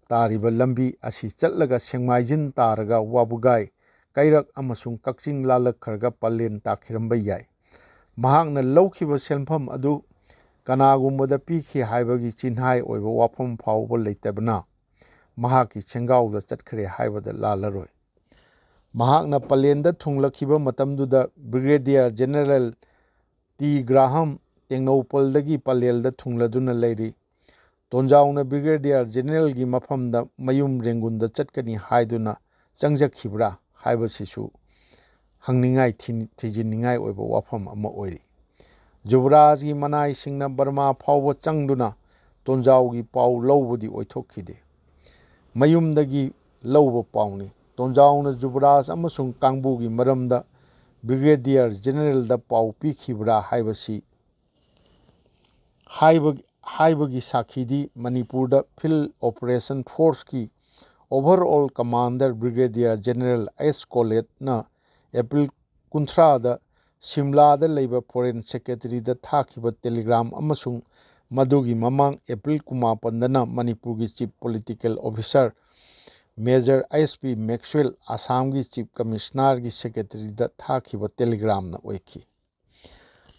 ꯇꯥꯔꯤꯕ ꯂꯝꯕꯤ ꯑꯁꯤ ꯆꯠꯂꯒ ꯁꯦꯡꯃꯥꯏꯖꯤꯟ ꯇꯥꯔꯒ ꯋꯥꯕꯨꯒꯥꯏ, ꯀꯩꯔꯛ ꯑꯃꯁꯨꯡ ꯀꯛꯆꯤꯡ ꯂꯥꯜꯂꯛꯈ꯭ꯔꯒ ꯄꯂꯦꯟ ꯇꯥꯈꯤꯔꯝꯕ ꯌꯥꯏ꯫ ꯃꯍꯥꯛꯅ ꯂꯧꯈꯤꯕ ꯁꯦꯟꯐꯝ ꯑꯗꯨ ꯀꯅꯥꯒꯨꯝꯕꯗ ꯄꯤꯈꯤ ꯍꯥꯏꯕꯒꯤ ꯆꯤꯟꯍꯥꯏ ꯑꯣꯏꯕ ꯋꯥꯐꯝ ꯐꯥꯎꯕ ꯂꯩꯇꯕꯅ ꯃꯍꯥꯛꯀꯤ ꯁꯦꯡꯒꯥꯎꯗ ꯆꯠꯈ꯭ꯔꯦ ꯍꯥꯏꯕꯗ ꯂꯥꯜꯂꯔꯣꯏ꯫ ꯃꯍꯥꯛꯅ ꯄꯂꯦꯟꯗ ꯊꯨꯡꯂꯛꯈꯤꯕ ꯃꯇꯝꯗꯨꯗ Brigadier General ꯇꯤ ꯒ꯭ꯔꯥꯍꯝ ꯇꯦꯡꯅꯧꯄꯜꯗꯒꯤ ꯄꯂꯦꯜꯗ ꯊꯨꯡꯂꯗꯨꯅ ꯂꯩꯔꯤ꯫ ꯇꯣꯟꯖꯥꯎꯅ Brigadier Generalꯒꯤ ꯃꯐꯝꯗ ꯃꯌꯨꯝ ꯔꯦꯡꯒꯨꯟꯗ ꯆꯠꯀꯅꯤ ꯍꯥꯏꯗꯨꯅ ꯆꯪꯖꯈꯤꯕ꯭ꯔꯥ ꯍꯥꯏꯕꯁꯤꯁꯨ ꯍꯪꯅꯤꯡꯉꯥꯏ, ꯊꯤ-, ꯊꯤꯖꯤꯟꯅꯤꯡꯉꯥꯏ ꯑꯣꯏꯕ ꯋꯥꯐꯝ ꯑꯃ ꯑꯣꯏꯔꯤ꯫ ꯖꯨꯕꯔꯥꯖꯒꯤ ꯃꯅꯥꯏꯁꯤꯡꯅ ꯕꯔꯃꯥ ꯐꯥꯎꯕ ꯆꯪꯗꯨꯅ ꯇꯣꯟꯖꯥꯎꯒꯤ ꯄꯥꯎ ꯂꯧꯕꯗꯤ ꯑꯣꯏꯊꯣꯛꯈꯤꯗꯦ꯫ ꯃꯌꯨꯝꯗꯒꯤ ꯂꯧꯕ ꯄꯥꯎꯅꯤ꯫ ꯇꯣꯟꯖꯥꯎꯅ ꯖꯨꯕꯔꯥꯖ ꯑꯃꯁꯨꯡ ꯀꯥꯡꯕꯨꯒꯤ ꯃꯔꯝꯗ Brigadier Generalꯗ ꯄꯥꯎ ꯄꯤꯈꯤꯕ꯭ꯔꯥ ꯍꯥꯏꯕꯁꯤ, ꯍꯥꯏꯕ-, ꯍꯥꯏꯕꯒꯤ ꯁꯥꯈꯤꯗꯤ ꯃꯅꯤꯄꯨꯔꯗ Field Operation Forceꯀꯤ overall commander Brigadier General ꯑꯦꯁ ꯀꯣꯂꯦꯠꯅ ꯑꯦꯄ꯭ꯔꯤꯜ ꯀꯨꯟꯊ꯭ꯔꯥꯗ ꯁꯤꯝꯂꯥꯗ ꯂꯩꯕ Foreign Secretaryꯗ ꯊꯥꯈꯤꯕ telegram ꯑꯃꯁꯨꯡ ꯃꯗꯨꯒꯤ ꯃꯃꯥꯡ ꯑꯦꯄ꯭ꯔꯤꯜ ꯀꯨꯟꯃꯥꯄꯟꯗꯅ ꯃꯅꯤꯄꯨꯔꯒꯤ Chief Political Officer Major S P ꯃꯦꯛꯁꯋꯦꯜ, ꯑꯁꯥꯝꯒꯤ Chief Commissionerꯒꯤ Secretaryꯗ ꯊꯥꯈꯤꯕ telegramꯅ ꯑꯣꯏꯈꯤ꯫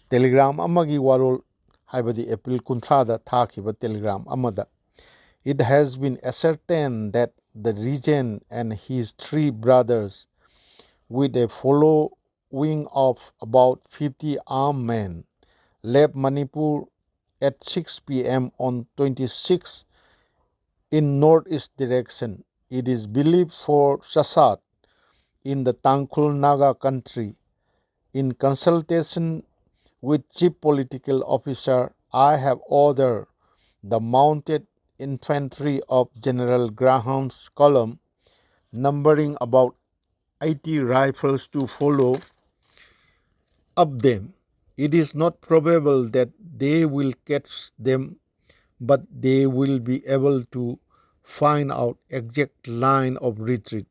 Telegram ꯑꯃꯒꯤ ꯋꯥꯔꯣꯜ, ꯍꯥꯏꯕꯗꯤ ꯑꯦꯄ꯭ꯔꯤꯜ ꯀꯨꯟꯊ꯭ꯔꯥꯗ ꯊꯥꯈꯤꯕ telegram ꯑꯃꯗ, "It has been ascertained that the regent and his three brothers, with a following of about fifty armed men, left Manipur at six p m on twenty-six in northeast direction. It is believed for Chasad in the Tangkhul Naga country. In consultation with Chief Political Officer, I have ordered the mounted infantry of General Graham's column, numbering about eighty rifles, to follow up them. It is not probable that they will catch them, but they will be able to find out exact line of retreat,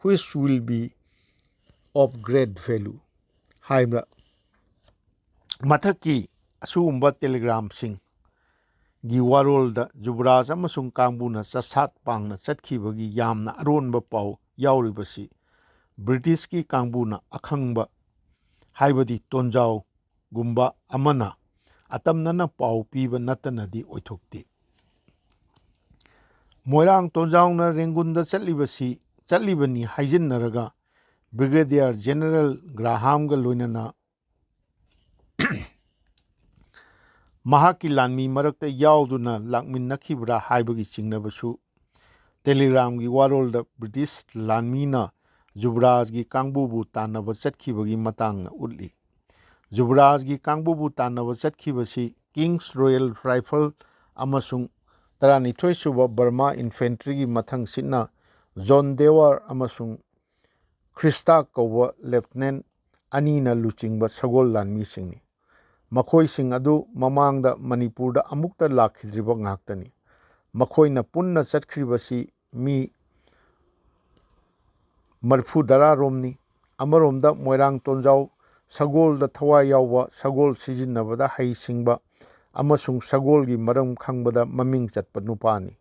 which will be of great value" ꯍꯥꯏꯕ ꯃꯊꯛꯀꯤ ꯑꯁꯤꯒꯨꯝꯕ telegramꯁꯤꯡꯒꯤ ꯋꯥꯔꯣꯜꯗ ꯖꯨꯕꯔꯥꯖ ꯑꯃꯁꯨꯡ ꯀꯥꯡꯕꯨꯅ ꯆꯁꯥꯠ ꯄꯥꯡꯅ ꯆꯠꯈꯤꯕꯒꯤ ꯌꯥꯝꯅ ꯑꯔꯣꯟꯕ ꯄꯥꯎ ꯌꯥꯎꯔꯤꯕꯁꯤ Britishꯀꯤ ꯀꯥꯡꯕꯨꯅ ꯑꯈꯪꯕ, ꯍꯥꯏꯕꯗꯤ ꯇꯣꯟꯖꯥꯎꯒꯨꯝꯕ ꯑꯃꯅ ꯑꯇꯝꯅꯅ ꯄꯥꯎ ꯄꯤꯕ ꯅꯠꯇꯅꯗꯤ ꯑꯣꯏꯊꯣꯛꯇꯦ꯫ ꯃꯣꯏꯔꯥꯡ ꯇꯣꯟꯖꯥꯎꯅ ꯔꯦꯡꯒꯨꯟꯗ ꯆꯠꯂꯤꯕꯁꯤ, ꯆꯠꯂꯤꯕꯅꯤ ꯍꯥꯏꯖꯤꯟꯅꯔꯒ ꯕ꯭ꯔꯤꯒꯦꯗꯤꯌꯔ ꯖꯦꯅꯔꯦꯜ ꯒ꯭ꯔꯥꯍꯥꯝꯒ ꯂꯣꯏꯅꯅ ꯃꯍꯥꯛꯀꯤ ꯂꯥꯟꯃꯤ ꯃꯔꯛꯇ ꯌꯥꯎꯗꯨꯅ ꯂꯥꯛꯃꯤꯟꯅꯈꯤꯕ꯭ꯔꯥ ꯍꯥꯏꯕꯒꯤ ꯆꯤꯡꯅꯕꯁꯨ ꯇꯦꯂꯤꯒ꯭ꯔꯥꯝꯒꯤ ꯋꯥꯔꯣꯜꯗ ꯕ꯭ꯔꯤꯇꯤꯁ ꯂꯥꯟꯃꯤꯅ ꯖꯨꯕꯔꯥꯖꯒꯤ ꯀꯥꯡꯕꯨꯕꯨ ꯇꯥꯟꯅꯕ ꯆꯠꯈꯤꯕꯒꯤ ꯃꯇꯥꯡꯅ ꯎꯠꯂꯤ꯫ ꯖꯨꯕꯔꯥꯖꯒꯤ ꯀꯥꯡꯕꯨꯕꯨ ꯇꯥꯟꯅꯕ ꯆꯠꯈꯤꯕꯁꯤ ꯀꯤꯡꯁ ꯔꯣꯌꯦꯜ ꯔꯥꯏꯐꯜ ꯑꯃꯁꯨꯡ ꯇꯔꯥꯅꯤꯊꯣꯏ ꯁꯨꯕ ꯕꯔꯃꯥ ꯏꯟꯐꯦꯟꯇ꯭ꯔꯤꯒꯤ ꯃꯊꯪꯁꯤꯠꯅ ꯖꯣꯟ ꯗꯦꯋꯥꯔ ꯑꯃꯁꯨꯡ ꯈ꯭ꯔꯤꯁꯇꯥ ꯀꯧꯕ ꯂꯦꯐꯇꯤꯅꯦꯟ ꯑꯅꯤꯅ ꯂꯨꯆꯤꯡꯕ ꯁꯒꯣꯜ ꯂꯥꯟꯃꯤꯁꯤꯡꯅꯤ꯫ ꯃꯈꯣꯏꯁꯤꯡ ꯑꯗꯨ ꯃꯃꯥꯡꯗ ꯃꯅꯤꯄꯨꯔꯗ ꯑꯃꯨꯛꯇ ꯂꯥꯛꯈꯤꯗ꯭ꯔꯤꯕ ꯉꯥꯛꯇꯅꯤ꯫ ꯃꯈꯣꯏꯅ ꯄꯨꯟꯅ ꯆꯠꯈ꯭ꯔꯤꯕꯁꯤ ꯃꯤ ꯃꯔꯤꯐꯨ ꯇꯔꯥ ꯔꯣꯝꯅꯤ꯫ ꯑꯃꯔꯣꯝꯗ ꯃꯣꯏꯔꯥꯡ ꯇꯣꯟꯖꯥꯎ ꯁꯒꯣꯜꯗ ꯊꯋꯥꯏ ꯌꯥꯎꯕ, ꯁꯒꯣꯜ ꯁꯤꯖꯤꯟꯅꯕꯗ ꯍꯩꯁꯤꯡꯕ ꯑꯃꯁꯨꯡ ꯁꯒꯣꯜꯒꯤ ꯃꯔꯝ ꯈꯪꯕꯗ ꯃꯃꯤꯡ ꯆꯠꯄ ꯅꯨꯄꯥꯅꯤ꯫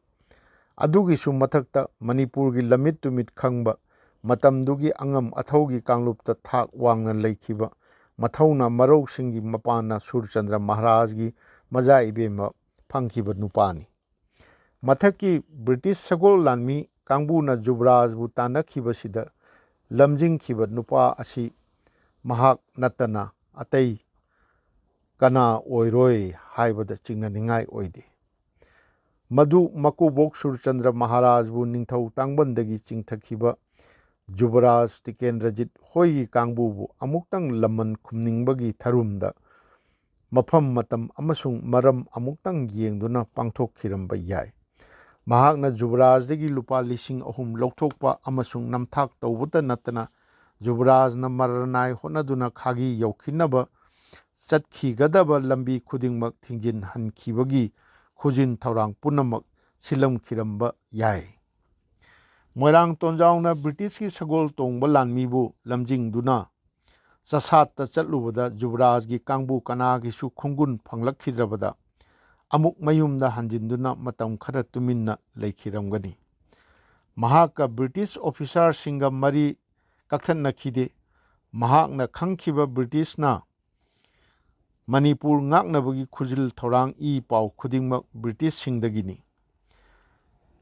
ꯑꯗꯨꯒꯤꯁꯨ ꯃꯊꯛꯇ ꯃꯅꯤꯄꯨꯔꯒꯤ ꯂꯝꯃꯤꯠ ꯇꯨꯃꯤꯠ ꯈꯪꯕ, ꯃꯇꯝꯗꯨꯒꯤ ꯑꯉꯝ ꯑꯊꯧꯒꯤ ꯀꯥꯡꯂꯨꯞꯇ ꯊꯥꯛ ꯋꯥꯡꯅ ꯂꯩꯈꯤꯕ, ꯃꯊꯧꯅꯥ ꯃꯔꯧꯁꯤꯡꯒꯤ ꯃꯄꯥꯟꯅ ꯁꯨꯔꯆꯟꯗ꯭ꯔ ꯃꯍꯥꯔꯥꯖꯒꯤ ꯃꯖꯥ ꯏꯕꯦꯝꯃ ꯐꯪꯈꯤꯕ ꯅꯨꯄꯥꯅꯤ꯫ ꯃꯊꯛꯀꯤ ꯕ꯭ꯔꯤꯇꯤꯁ ꯁꯒꯣꯜ ꯂꯥꯟꯃꯤ ꯀꯥꯡꯕꯨꯅ ꯖꯨꯕꯔꯥꯖꯕꯨ ꯇꯥꯟꯅꯈꯤꯕꯁꯤꯗ ꯂꯝꯖꯤꯡꯈꯤꯕ ꯅꯨꯄꯥ ꯑꯁꯤ ꯃꯍꯥꯛ ꯅꯠꯇꯅ ꯑꯇꯩ ꯀꯅꯥ ꯑꯣꯏꯔꯣꯏ ꯍꯥꯏꯕꯗ ꯆꯤꯡꯅꯅꯤꯡꯉꯥꯏ ꯑꯣꯏꯗꯦ꯫ ꯃꯗꯨ ꯃꯀꯨꯕꯣꯛ ꯁꯨꯔꯆꯟꯗ꯭ꯔ ꯃꯍꯥꯔꯥꯖꯕꯨ ꯅꯤꯡꯊꯧ ꯇꯥꯡꯕꯟꯗꯒꯤ ꯆꯤꯡꯊꯈꯤꯕ ꯖꯨꯕꯔꯥꯖ ꯇꯤꯀꯦꯟꯗ꯭ꯔꯖꯤꯠ ꯍꯣꯏꯒꯤ ꯀꯥꯡꯕꯨꯕꯨ ꯑꯃꯨꯛꯇꯪ ꯂꯃꯟ ꯈꯨꯝꯅꯤꯡꯕꯒꯤ ꯊꯔꯨꯝꯗ ꯃꯐꯝ, ꯃꯇꯝ ꯑꯃꯁꯨꯡ ꯃꯔꯝ ꯑꯃꯨꯛꯇꯪ ꯌꯦꯡꯗꯨꯅ ꯄꯥꯡꯊꯣꯛꯈꯤꯔꯝꯕ ꯌꯥꯏ꯫ ꯃꯍꯥꯛꯅ ꯖꯨꯕꯔꯥꯖꯗꯒꯤ ꯂꯨꯄꯥ ꯂꯤꯁꯤꯡ ꯑꯍꯨꯝ ꯂꯧꯊꯣꯛꯄ ꯑꯃꯁꯨꯡ ꯅꯝꯊꯥꯛ ꯇꯧꯕꯇ ꯅꯠꯇꯅ ꯖꯨꯕꯔꯥꯖꯅ ꯃꯔꯅꯥꯏ ꯍꯣꯠꯅꯗꯨꯅ ꯈꯥꯒꯤ ꯌꯧꯈꯤꯅꯕ ꯆꯠꯈꯤꯒꯗꯕ ꯂꯝꯕꯤ ꯈꯨꯗꯤꯡꯃꯛ ꯊꯤꯡꯖꯤꯟꯍꯟꯈꯤꯕꯒꯤ ꯈꯨꯖꯤꯟ ꯊꯧꯔꯥꯡ ꯄꯨꯝꯅꯃꯛ ꯁꯤꯜꯂꯝꯈꯤꯔꯝꯕ ꯌꯥꯏ꯫ ꯃꯣꯏꯔꯥꯡ ꯇꯣꯟꯖꯥꯎꯅ ꯕ꯭ꯔꯤꯇꯤꯁꯀꯤ ꯁꯒꯣꯜ ꯇꯣꯡꯕ ꯂꯥꯟꯃꯤꯕꯨ ꯂꯝꯖꯤꯡꯗꯨꯅ ꯆꯁꯥꯠꯇ ꯆꯠꯂꯨꯕꯗ ꯖꯨꯕꯔꯥꯖꯒꯤ ꯀꯥꯡꯕꯨ ꯀꯅꯥꯒꯤꯁꯨ ꯈꯣꯡꯒꯨꯟ ꯐꯪꯂꯛꯈꯤꯗ꯭ꯔꯕꯗ ꯑꯃꯨꯛ ꯃꯌꯨꯝꯗ ꯍꯟꯖꯤꯟꯗꯨꯅ ꯃꯇꯝ ꯈꯔ ꯇꯨꯃꯤꯟꯅ ꯂꯩꯈꯤꯔꯝꯒꯅꯤ꯫ ꯃꯍꯥꯛꯀ ꯕ꯭ꯔꯤꯇꯤꯁ ꯑꯣꯐꯤꯁꯥꯔꯁꯤꯡꯒ ꯃꯔꯤ ꯀꯛꯊꯠꯅꯈꯤꯗꯦ꯫ ꯃꯍꯥꯛꯅ ꯈꯪꯈꯤꯕ ꯕ꯭ꯔꯤꯇꯤꯁꯅ ꯃꯅꯤꯄꯨꯔ ꯉꯥꯛꯅꯕꯒꯤ ꯈꯨꯖꯤꯜ ꯊꯧꯔꯥꯡ ꯏ ꯄꯥꯎ ꯈꯨꯗꯤꯡꯃꯛ ꯕ꯭ꯔꯤꯇꯤꯁꯁꯤꯡꯗꯒꯤꯅꯤ꯫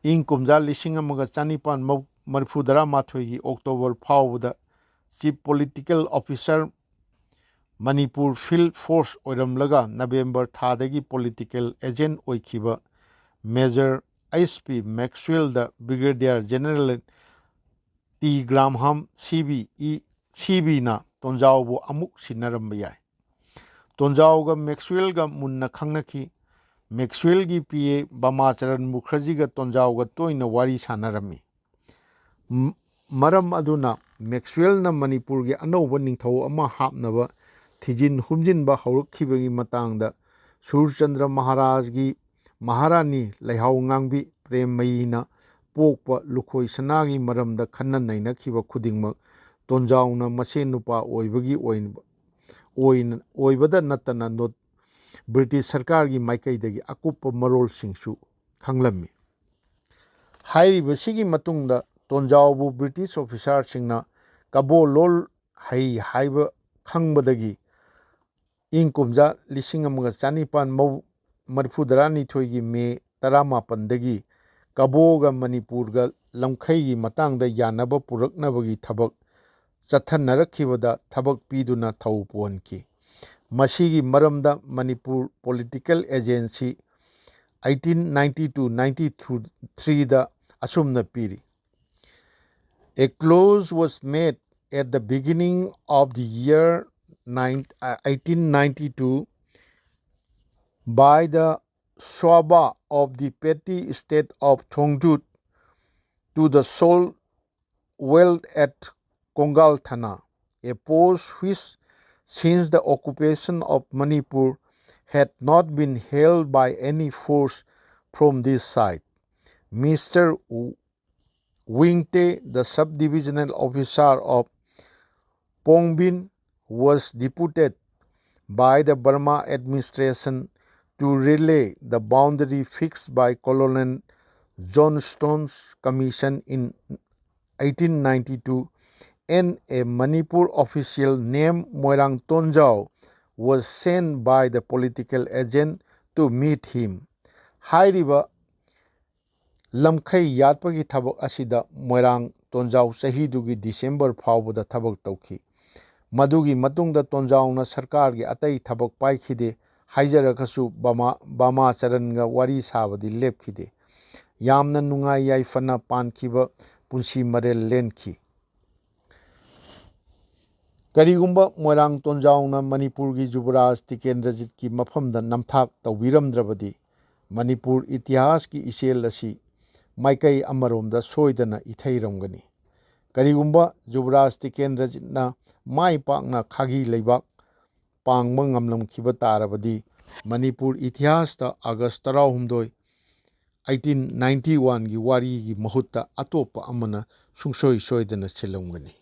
ꯏꯪ ꯀꯨꯝꯖꯥ ꯂꯤꯁꯤꯡ ꯑꯃꯒ ꯆꯅꯤꯄꯥꯟ ꯃꯔꯤꯐꯨ ꯇꯔꯥꯃꯥꯊꯣꯏꯒꯤ ꯑꯣꯛꯇꯣꯕꯔ ꯐꯥꯎꯕꯗ Chief Political Officer, Manipur Field Force ꯑꯣꯏꯔꯝꯂꯒ ꯅꯕꯦꯝꯕꯔ ꯊꯥꯗꯒꯤ political agent ꯑꯣꯏꯈꯤꯕ Major H P Maxwellꯗ Brigadier General T Graham C B ꯏ, C Bꯅ ꯇꯣꯟꯖꯥꯎꯕꯨ ꯑꯃꯨꯛ ꯁꯤꯟꯅꯔꯝꯕ ꯌꯥꯏ꯫ ꯇꯣꯟꯖꯥꯎꯒ Maxwellꯒ ꯃꯨꯟꯅ ꯈꯪꯅꯈꯤ꯫ Maxwellꯒꯤ P A ꯕꯃꯥꯆꯔꯟ ꯃꯨꯈꯔꯖꯤꯒ ꯇꯣꯟꯖꯥꯎꯒ ꯇꯣꯏꯅ ꯋꯥꯔꯤ ꯁꯥꯟꯅꯔꯝꯃꯤ꯫ ꯃ-, ꯃꯔꯝ ꯑꯗꯨꯅ Maxwellꯅ ꯃꯅꯤꯄꯨꯔꯒꯤ ꯑꯅꯧꯕ ꯅꯤꯡꯊꯧ ꯑꯃ ꯍꯥꯞꯅꯕ ꯊꯤꯖꯤꯟ ꯍꯨꯝꯖꯤꯟꯕ ꯍꯧꯔꯛꯈꯤꯕꯒꯤ ꯃꯇꯥꯡꯗ ꯁꯨꯔꯆꯟꯗ꯭ꯔ ꯃꯍꯥꯔꯥꯖꯒꯤ ꯃꯍꯥꯔꯥꯅꯤ ꯂꯩꯍꯥꯎ ꯉꯥꯡꯕꯤ ꯄ꯭ꯔꯦꯝꯃꯌꯤꯅ ꯄꯣꯛꯄ ꯂꯨꯈꯣꯏ ꯁꯅꯥꯒꯤ ꯃꯔꯝꯗ ꯈꯟꯅ ꯅꯩꯅꯈꯤꯕ ꯈꯨꯗꯤꯡꯃꯛ ꯇꯣꯟꯖꯥꯎꯅ ꯃꯁꯦꯟ ꯅꯨꯄꯥ ꯑꯣꯏꯕꯒꯤ ꯑꯣꯏꯅ, ꯑꯣꯏꯅ, ꯑꯣꯏꯕꯗ ꯅꯠꯇꯅ ꯅꯣ-, ꯕ꯭ꯔꯤꯇꯤꯁ ꯁꯔꯀꯥꯔꯒꯤ ꯃꯥꯏꯀꯩꯗꯒꯤ ꯑꯀꯨꯞꯄ ꯃꯔꯣꯜꯁꯤꯡꯁꯨ ꯈꯪꯂꯝꯃꯤ꯫ ꯍꯥꯏꯔꯤꯕꯁꯤꯒꯤ ꯃꯇꯨꯡꯗ ꯇꯣꯟꯖꯥꯎꯕꯨ ꯕ꯭ꯔꯤꯇꯤꯁ ꯑꯣꯐꯤꯁꯥꯔꯁꯤꯡꯅ ꯀꯕꯣ ꯂꯣꯜ ꯍꯩ ꯍꯥꯏꯕ ꯈꯪꯕꯗꯒꯤ ꯏꯪ ꯀꯨꯝꯖꯥ ꯂꯤꯁꯤꯡ ꯑꯃꯒ ꯆꯅꯤꯄꯥꯟ ꯃꯔꯤꯐꯨꯇꯔꯥꯅꯤꯊꯣꯏꯒꯤ ꯃꯦ ꯇꯔꯥꯃꯥꯄꯟꯗꯒꯤ ꯀꯕꯣꯒ ꯃꯅꯤꯄꯨꯔꯒ ꯂꯝꯈꯩꯒꯤ ꯃꯇꯥꯡꯗ ꯌꯥꯅꯕ ꯄꯨꯔꯛꯅꯕꯒꯤ ꯊꯕꯛ ꯆꯠꯊꯅꯔꯛꯈꯤꯕꯗ ꯊꯕꯛ ꯄꯤꯗꯨꯅ ꯊꯧ ꯄꯨꯍꯟꯈꯤ꯫ ꯃꯁꯤꯒꯤ ꯃꯔꯝꯗ Manipur Political Agency eighteen ninety-two ninety-threeꯗ ꯑꯁꯨꯝꯅ ꯄꯤꯔꯤ: A clause was made at the beginning of the year nine, uh, eighteen ninety-two by the Swabha of the petty state of Thongdut to the sole wealth at Kongal Thana, a post which, since the occupation of Manipur, had not been held by any force from this side. Mister Wingte, the sub-divisional officer of Pongbin, was deputed by the Burma administration to relay the boundary fixed by Colonel Johnstone's commission in eighteen ninety-two, and a Manipur official named Moirang Tonjao was sent by the political agent to meet him. ꯍꯥꯏꯔꯤꯕ ꯂꯝꯈꯩ ꯌꯥꯠꯄꯒꯤ ꯊꯕꯛ ꯑꯁꯤꯗ ꯃꯣꯏꯔꯥꯡ ꯇꯣꯟꯖꯥꯎ ꯆꯍꯤꯗꯨꯒꯤ December ꯐꯥꯎꯕꯗ ꯊꯕꯛ ꯇꯧꯈꯤ꯫ ꯃꯗꯨꯒꯤ ꯃꯇꯨꯡꯗ ꯇꯣꯟꯖꯥꯎꯅ ꯁꯔꯀꯥꯔꯒꯤ ꯑꯇꯩ ꯊꯕꯛ ꯄꯥꯏꯈꯤꯗꯦ꯫ ꯍꯥꯏꯖꯔꯒꯁꯨ ꯕꯃꯥ-, ꯕꯃꯥꯆꯔꯟꯒ ꯋꯥꯔꯤ ꯁꯥꯕꯗꯤ ꯂꯦꯞꯈꯤꯗꯦ꯫ ꯌꯥꯝꯅ ꯅꯨꯡꯉꯥꯏ ꯌꯥꯏꯐꯅ ꯄꯥꯟꯈꯤꯕ ꯄꯨꯟꯁꯤ ꯃꯔꯦꯜ ꯂꯦꯟꯈꯤ꯫ ꯀꯔꯤꯒꯨꯝꯕ ꯃꯣꯏꯔꯥꯡ ꯇꯣꯟꯖꯥꯎꯅ ꯃꯅꯤꯄꯨꯔꯒꯤ ꯖꯨꯕꯔꯥꯖ ꯇꯤꯀꯦꯟꯗ꯭ꯔꯖꯤꯠꯀꯤ ꯃꯐꯝꯗ ꯅꯝꯊꯥꯛ ꯇꯧꯕꯤꯔꯝꯗ꯭ꯔꯕꯗꯤ ꯃꯅꯤꯄꯨꯔ ꯏꯇꯤꯍꯥꯁꯀꯤ ꯏꯆꯦꯜ ꯑꯁꯤ ꯃꯥꯏꯀꯩ ꯑꯃꯔꯣꯝꯗ ꯁꯣꯏꯗꯅ ꯏꯊꯩꯔꯝꯒꯅꯤ꯫ ꯀꯔꯤꯒꯨꯝꯕ ꯖꯨꯕꯔꯥꯖ ꯇꯤꯀꯦꯟꯗ꯭ꯔꯖꯤꯠꯅ ꯃꯥꯏ ꯄꯥꯛꯅ ꯈꯥꯒꯤ ꯂꯩꯕꯥꯛ ꯄꯥꯡꯕ ꯉꯝꯂꯝꯈꯤꯕ ꯇꯥꯔꯕꯗꯤ ꯃꯅꯤꯄꯨꯔ ꯏꯇꯤꯍꯥꯁꯇ ꯑꯥꯒꯁ ꯇꯔꯥꯍꯨꯝꯗꯣꯏ, eighteen ninety oneꯒꯤ ꯋꯥꯔꯤꯒꯤ ꯃꯍꯨꯠꯇ ꯑꯇꯣꯞꯄ ꯑꯃꯅ ꯁꯨꯡꯁꯣꯏ ꯁꯣꯏꯗꯅ ꯁꯤꯜꯂꯝꯒꯅꯤ꯫